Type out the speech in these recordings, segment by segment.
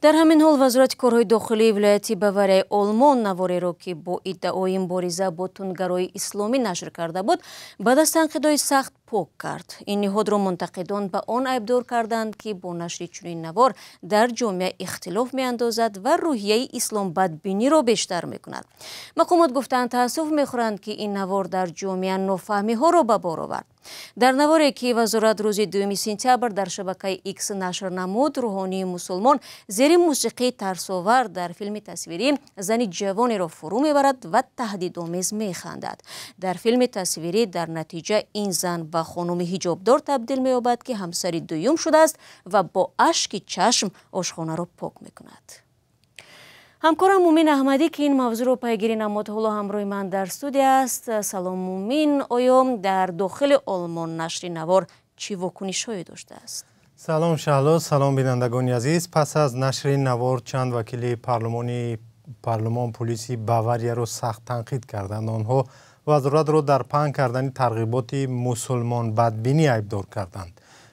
Дар ҳамин ҳол Вазорати корҳои дохилии вилояти Баварияи Олмон навореро, ки бо иддаои мубориза бо тундгароии исломӣ нашр карда буд, баъд аз танқидҳои сахт пок кард. Ин ниҳодро мунтақидон ба он айбдор карданд, ки бо нашри чунин навор дар ҷомеа ихтилоф меандозад ва рӯҳияи исломбадбиниро бештар мекунад. Мақомот гуфтанд, таассуф мехӯранд, ки ин навор дар ҷомеа нофаҳмиҳоро ба бор овард. Дар наворе, ки вазорат рӯзи 2 сентябр дар шабакаи Икс нашр намуд, рӯҳонии мусулмон зери мусиқии тарсовар дар филми тасвирӣ зани ҷавонеро фурӯ мебарад ва таҳдидомез механдад. Дар филми тасвирӣ дар натиҷа ин зан ба хонуми ҳиҷобдор табдил меёбад, ки ҳамсари дуюм шудааст ва бо ашки чашм ошхонаро пок мекунад. Ҳамкорам Мумин Аҳмадӣ, ки ин мавзӯъро пайгирӣ намуд, ҳоло ҳамроҳи ман дар студия аст. Салом, Мумин, оё дар дохили Олмон нашри навор чӣ вокунишҳое доштааст? Салом, Шаҳло, салом, бинандагони азиз. Пас аз нашри навор чанд вакили парлумон полиси Баварияро сахт танқид карданд. Онҳо вазоратро дар паҳн кардани тарғиботи мусулмонбадбинӣ айбдор карданд.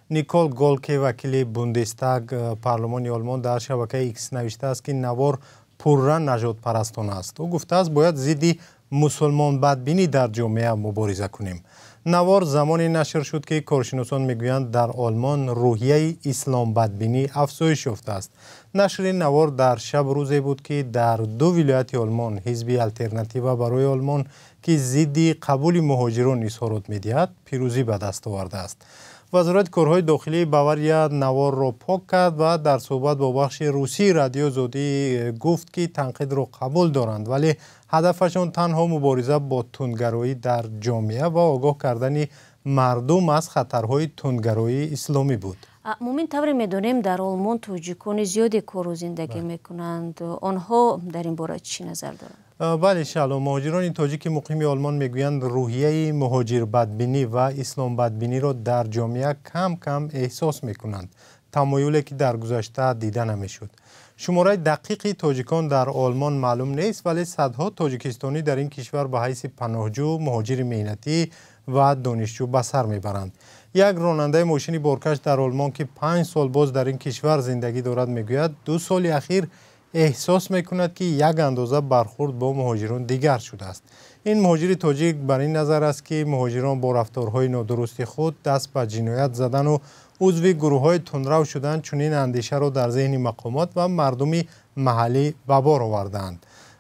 Никол Голке, вакили Бундестаг, парлумони Олмон, дар шабакаи Икс навиштааст, ки навор пурра нажодпарастона аст. Ӯ гуфтааст, бояд зидди мусулмонбадбинӣ дар ҷомеа мубориза кунем. Навор замоне нашр шуд, ки коршиносон мегӯянд, дар Олмон рӯҳияи исломбадбинӣ афзоиш ёфтааст. Нашри навор дар шаб рӯзе буд, ки дар ду вилояти Олмон ҳизби Алтернатива барои Олмон, ки зидди қабули муҳоҷирон изҳорот медиҳад, пирӯзӣ ба даст овардааст. Вазорати корҳои дохилии Бавария наворро пок кард ва дар суҳбат бо бахши русии Радиои Озодӣ гуфт, ки танқидро қабул доранд, вале ҳадафашон танҳо мубориза бо тундгароӣ дар ҷомеа ва огоҳ кардани мардум аз хатарҳои тундгароии исломӣ буд. Мумин, тавре медонем, дар Олмон тоҷикони зиёде кору зиндагӣ мекунанд. Онҳо дар ин бора чӣ назар доранд? Бале, Шаҳло, муҳоҷирони тоҷики муқими Олмон мегӯянд, рӯҳияи муҳоҷирбадбинӣ ва исломбадбиниро дар ҷомеа кам кам эҳсос мекунанд, тамоюле ки дар гузашта дида намешуд. Шумораи дақиқи тоҷикон дар Олмон маълум нест, вале садҳо тоҷикистонӣ дар ин кишвар ба ҳайси паноҳҷӯ, муҳоҷири меҳнатӣ ва донишҷӯ ба сар мебаранд. Як ронандаи мошини боркаш дар Олмон, ки 5 сол боз дар ин кишвар зиндагӣ дорад, мегӯяд, 2 соли ахир эҳсос мекунад, ки як андоза бархурд бо муҳоҷирон дигар шудааст. Ин муҳоҷири тоҷик бар ин назар аст, ки муҳоҷирон бо рафторҳои нодурусти худ, даст ба ҷиноят задану узви гурӯҳҳои тундрав шудан, чунин андешаро дар зеҳни мақомот ва мардуми маҳаллӣ ба бор овардаанд.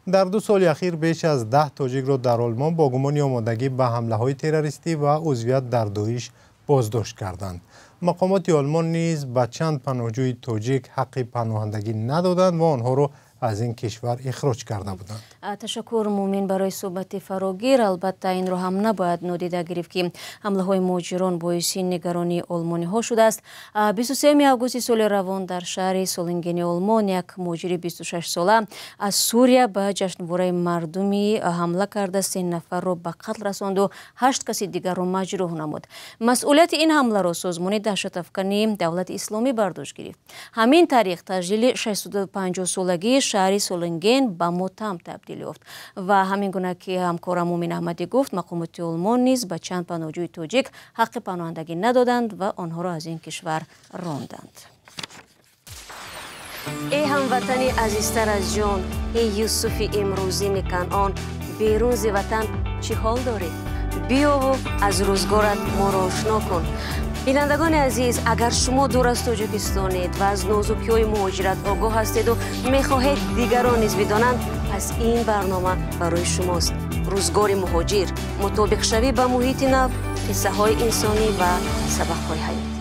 Дар 2 соли ахир беш аз 10 тоҷикро дар Олмон бо гумони омодагӣ ба ҳамлаҳои террористӣ ва узвият дар Доиш боздошт карданд. Мақомоти Олмон низ ба чанд паноҳҷӯи тоҷик ҳаққи паноҳандагӣ надоданд ва онҳоро аз ин кишвар ихроҷ карда буданд. Ташаккур, Мумин, барои суҳбати фарогир. Албатта, инро ҳам набояд нодида гирифт, ки ҳамлаҳои муҳоҷирон боиси нигаронии олмониҳо шудааст. 23 августи соли равон дар шаҳри Солингени Олмон як муҳоҷири 26сола аз Сурия ба ҷашнвораи мардумӣ ҳамла карда, се нафарро ба қатл расонду ҳашт каси дигарро маҷрӯҳ намуд. Масъулияти ин ҳамларо созмони даҳшатафкани Давлати Исломӣ бар дӯш гирифт. Ҳамин тариқ таҷлили 650солагии шаҳри Солинген ба мотам табдил ёфт. Ва ҳамин гуна ки ҳамкорам Мумин Аҳмадӣ гуфт, мақомоти Олмон низ ба чанд паноҳҷӯи тоҷик ҳаққи паноҳандагӣ надоданд ва онҳоро аз ин кишвар ронданд. Эй ҳамватани азизтар аз ҷон, эй Юсуфи имрӯзини Канъон, берун зи ватан чӣ ҳол дорӣ? Биёву аз рӯзгорат моро ошно кун. Бинандагони азиз, агар шумо дур аз Тоҷикистонед ва аз нозукиҳои муҳоҷират огоҳ ҳастеду мехоҳед дигарон низ бидонанд, пас ин барнома барои шумост. Рӯзгори муҳоҷир, мутобиқшавӣ ба муҳити нав, қиссаҳои инсонӣ ва сабақҳои ҳаёт.